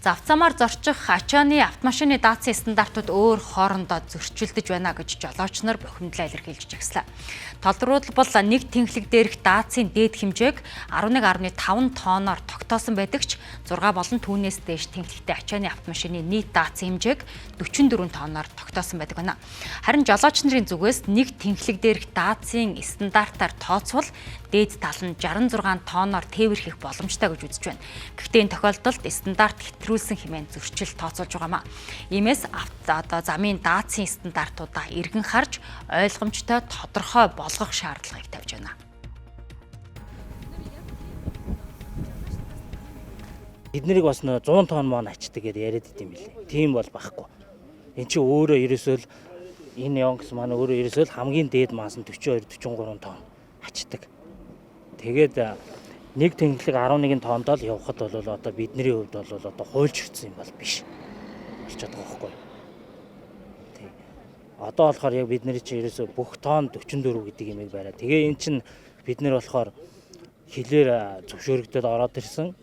За, автозамаар зорчих ачааны автомашины даацын стандартууд өөр хоорондоо зөрчилдөж байна гэж жолооч нар бухимдлаа илэрхийлж жагслаа. Тодорхойлбол, нэг тэнхлэг дээрх даацын дээд хэмжээг 11.5 тоноор тогтоосон байдаг ч 6 болон түүнээс дээш тэнхлэгтэй ачааны автомашины нийт даацын хэмжээг 44 тоноор тогтоосон байдаг байна. Харин жолооч нарын зүгээс нэг тэнхлэг дээрх даацын стандартаар тооцвол дээд тал нь 66 тоноор тээвэрлэх боломжтой гэж үзэж байна. Гэхдээ энэ тохиолдолд стандарт хэтрүүлсэн хэмээн зөрчил тооцоолж байгаа юм. Иймээс одоо замын даацын стандартуудаа эргэн харж, ойлгомжтой, тодорхой болгох шаардлагыг тавьж байна. Бид нарыг бас 100 тонн мон ачдаг гэдээ яриад идэм билээ. Тийм бол байхгүй. Энд чинь өөрөө ерөөсөө л энэ Йонкс маань өөрөө ерөөсөө л хамгийн дээд маас нь 42 43 тонн ачдаг. Тэгээд нэг тэнхлэг 11 тоннд л явхад бол одоо бидний хувьд бол одоо хуульчирсан юм бол биш болчиход байгаа байхгүй юу. Тий. Одоо болохоор яг бидний чинь ерөөсөө бүх тонн 44 гэдэг юмыг бариа. Тэгээ эн чинь бид нар болохоор хилээр зөвшөөрөгдөд ороод ирсэн,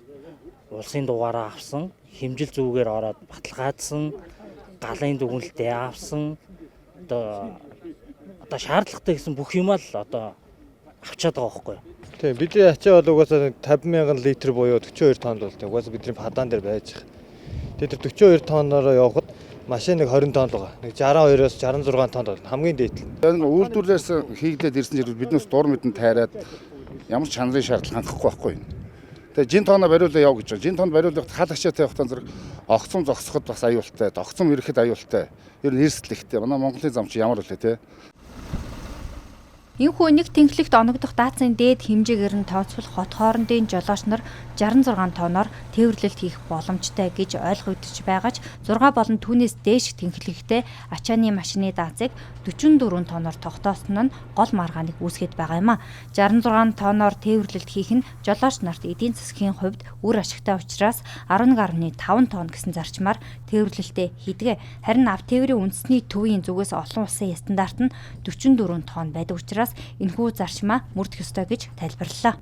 улсын дугаараа авсан, хэмжил зүгээр ороод баталгаажсан, галын дүгнэлтээ авсан, одоо шаардлагатай гэсэн бүх юм л одоо авчаад байгаа байхгүй юу. Тийм, бидний ачаа бол угаасаа 50 мянган литр буюу 42 тонн бол тийм угаасаа бидний падаан дээр байж байгаа. Тэгээд тэр 42 тоннороо явхад машин нэг 20 тонн л байгаа. Нэг 62-оос 66 тонн бол хамгийн дээд л. Энэ үйлдвэрлээс хийгдээд ирсэн зэрэг биднээс дур мэдэн тайраад ямар ч чанарын шаардлага хангахгүй байхгүй юм. Тэгээ жин тоноо бариулаа яв гэж байна. Жин тон бариулахад хал ачаатай явахтаа зэрэг огцом зогсоход бас аюултай, огцом ирэхэд аюултай. Ер нь эрсдэл ихтэй. Манай Монголын зам чи ямар вүлээ те. Энэхүү нэг тэнхлэгт оногдох даацын дээд хэмжээгээр нь тооцвол хот хоорондын жолооч нар 66 тоноор тээвэрлэлт хийх боломжтой гэж ойлгогдож байгаа ч 6 болон түүнээс дээш тэнхлэгтэй ачааны машины даацыг 44 тоноор тогтоосон нь гол маргааныг үүсгээд байгаа юм а. 66 тоноор тээвэрлэлт хийх нь жолооч нарт эдийн засгийн хувьд үр ашигтай учраас 11.5 тонн гэсэн зарчмаар тээвэрлэлтээ хийдэг. Харин ав тээврийн үндэсний төвийн зүгээс олон улсын стандарт нь 44 тонн байдаг учраас энэхүү зарчмаа мөрдөх ёстой гэж тайлбарлалаа.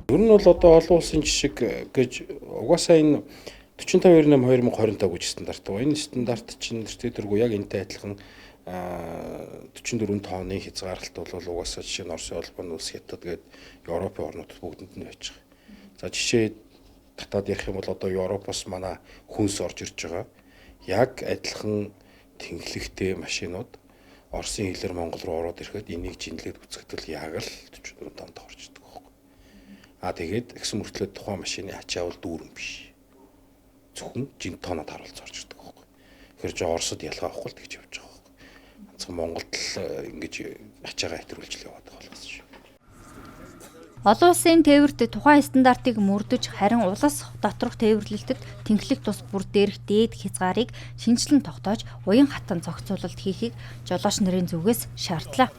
Ер нь бол одоо олон улсын жишг гэж угаасаа энэ 45 98 2025 гэж стандарт байгаа. Энэ стандарт чинь тэргүй яг энэтэй адилхан 44 тонны хязгаарлалт бол угаасаа жишээ нь Оросын холбооны улс, Хятад гээд Европын орнуудад бүгдэнд нь байж байгаа. За, жишээ татаад ярих юм бол одоо Европоос манай хүнс орж ирж байгаа. Яг адилхан тэнхлэгтэй машинууд Оросын хилээр Монгол руу ороод ирэхэд энийг жинлээд үзэхэд л яг л 44 тоннд орж ирдэг байхгүй. А тэгээд тэгсэн мөртлөө тухайн машины ачаа бол дүүрэн биш. Зөвхөн жин тоонод харуулж орж ирдэг байхгүй. Тэгэхээр жоо Оросод ялгаа авахгүй л тэгж явж байгаа байхгүй. Ганцхан Монголд л ингэж ачаагаа хэтрүүлж л яваад байгаа болохоос шүү. Олон улсын тээвэрт тухайн стандартыг мөрдөж, харин улс доторх тээвэрлэлтэд тэнхлэг тус бүр дээрх дээд хязгаарыг шинэчлэн тогтоож, уян хатан зохицуулалт хийхийг жолооч нарын зүгээс шаардлаа.